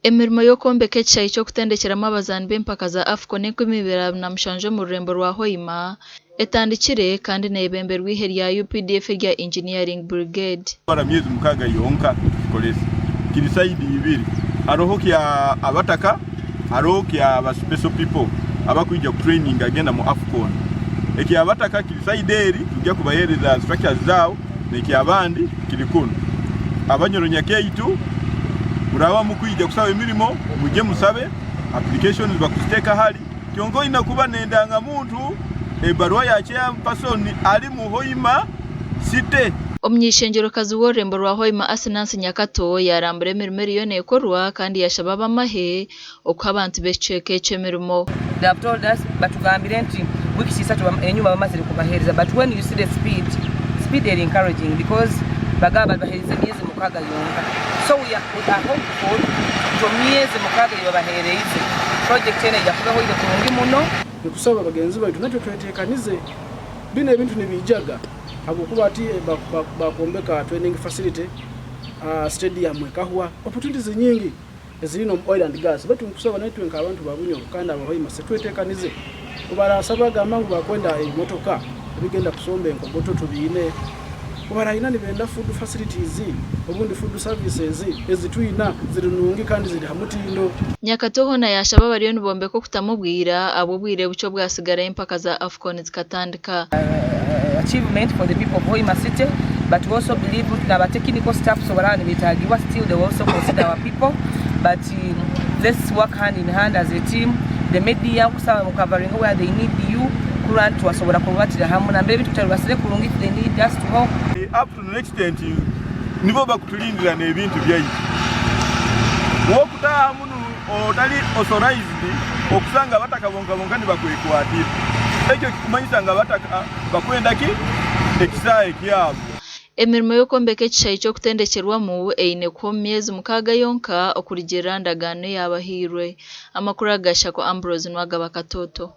Emirimo y'okwombeka ekishaayi ky'okutendekyeramu abazaani b'empaka za AFCON 2027 omu rurembo rwa Hoima etandikire kandi neyebemberwa eihe rya UPDF erya Engineering Brigade. Kumara myezi 6 yonka tukikoresa. Kiri side ibiri, haroho kya abataka, haroho kya ba special people abakwija ku traininga agenda mu AFCON. Ekyabataka kiri side eri, tujja kubahereza structures zaabo. N'ekyabandi kiri kunu, Abanyoro Nyakaitu muraba mukwija kusaba emirimo, mwije musabe, applications bakuziteeka hali, kyonka oine kuba n'endangamuntu, ebaruha ya chairperson ari mu Hoima City. Omuny'eishengerokazi w'orurembo rwa Hoima Asinansi Nyakato yaarambura emirimo eriyo neekorwa kandi yaashaba ab'amahe okuha abantu b'ekicweka ekyo emirimo. They have told us, batugambire nti weeks isatu enyuma bamazire kubahereza, but when you see the speed, speed eri encouraging because bagaba babahereza emyezi 6 yonka, so we are, we are hopeful nti omu myezi 6 ei babahereize project enu eija kuba ehoire kurungi muno. Nikusaba bagenzi baitu naitwe twetekanize, binu ebintu nibiijaga habwokuba ati bakombeka training facility, stadium ekahwa, opportunities nyingi eziri omu oil and gas, baitu nkusaba naitwe nk'abantu ba Bunyoro kandi aba Hoima twetekanize. Obarasaba gamba ngu bakwenda ebimotoka ebigenda kusomba enkogoto, tubiine. Obarayina nibenda food facilities obundi food services, ezitwina ziri nungi kandi ziri ha mutindo. Nyakato hoona yaashaba abariyo nibombeka okutamu obwira ahabw'obwire bukye obwasigarayo empaka za AFCON zikatandika. Achievement for the people of Hoima City, but we also believe naba technical staff so baraba nibetagibwa, still they will also consider our people. But let's work hand in hand as a team. The media, nkusaba mu covering where they need you, kurora nti twasobora kurubatira hamu nambere ebintu tutarubasire kurungi. If they need us to help. Up to an extent nibo bakutulindira n'ebintu byaitu. Wokutaaha munu otali authorized, okusanga abataka bonka bonka nibakwekwatira. Ekyo kikumanyisa ngu abataka bakwenda ki ekisaahe kyabo. Emirimo y'okwombeka ekishaayi ky'okutendekyerwamu eine kuhwa omu myezi 6 yonka okurugiirira aha ndagaano eyaabahairwe. Amakuru aga Shako Ambrose Nwagaba Katoto.